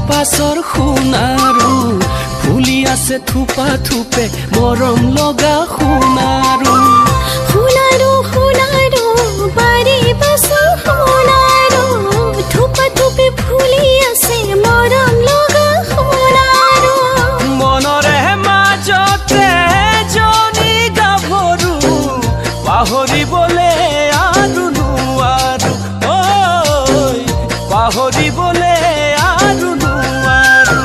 পাছৰ সোণাৰু ফুলি আছে থোপা থোপে মৰম লগা সোণাৰু সোণাৰু সোণাৰু বাৰী পাছৰ সোণাৰু থোপা থোপে ফুলি আছে মৰম লগা সোণাৰু মনৰে মাজতে জনী গাভৰু পাহৰিবলে আৰু নোৱাৰো ঐ পাহৰিবলে আৰু নোৱাৰো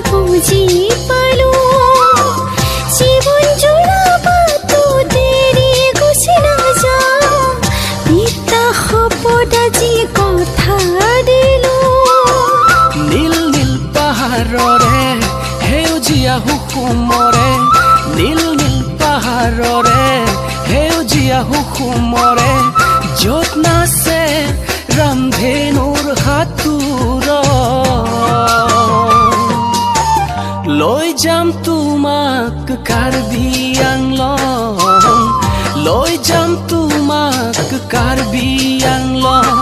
বুজি পালো জীৱন জোৰা বাটো দেৰি গুচি নাযাওঁ পিতা শপত আজি কথা দিলো নীল নীল পাহাৰৰে সেউজীয়া সুকুমৰে নীল নীল পাহাৰৰে সেউজীয়া সুকুমৰে য'ত নাচে ৰামধেনুৰ সাঁতোৰ লৈ যাম তোমাক কাৰ্বি আংলং লৈ যাম তোমাক কাৰ্বি আংলং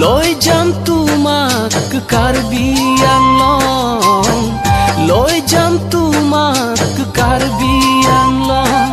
লৈ যাম তোমাক কাৰ্বি আংলং লৈ যাম তোমাক কাৰ্বি আংলং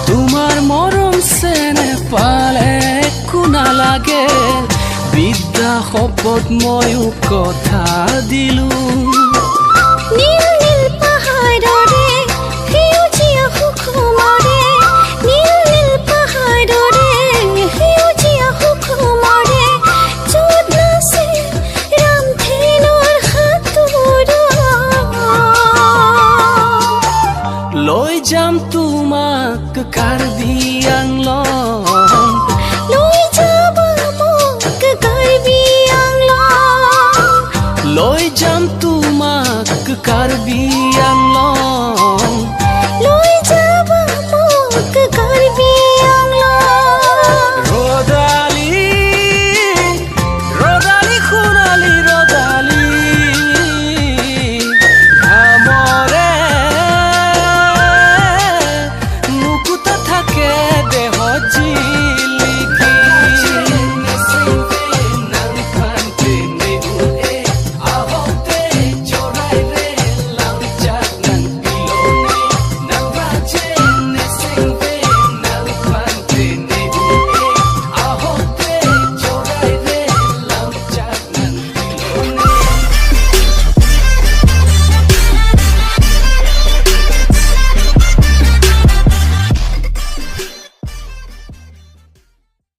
তোমাৰ মৰম চেনে পালে একো নালাগে বিদ্যা শপত ময়ো কথা দিলো নীল নীল পাহাৰৰে সেউজীয়া সুকুমৰে নীল নীল পাহাৰৰে সেউজীয়া সুকুমৰে য'ত নাচে ৰামধেনুৰ সাঁতোৰ লৈ যাম তোমাক কাৰ্বি আংলং লৈ যাবা মোক কাৰ্বি আংলং লৈ যাম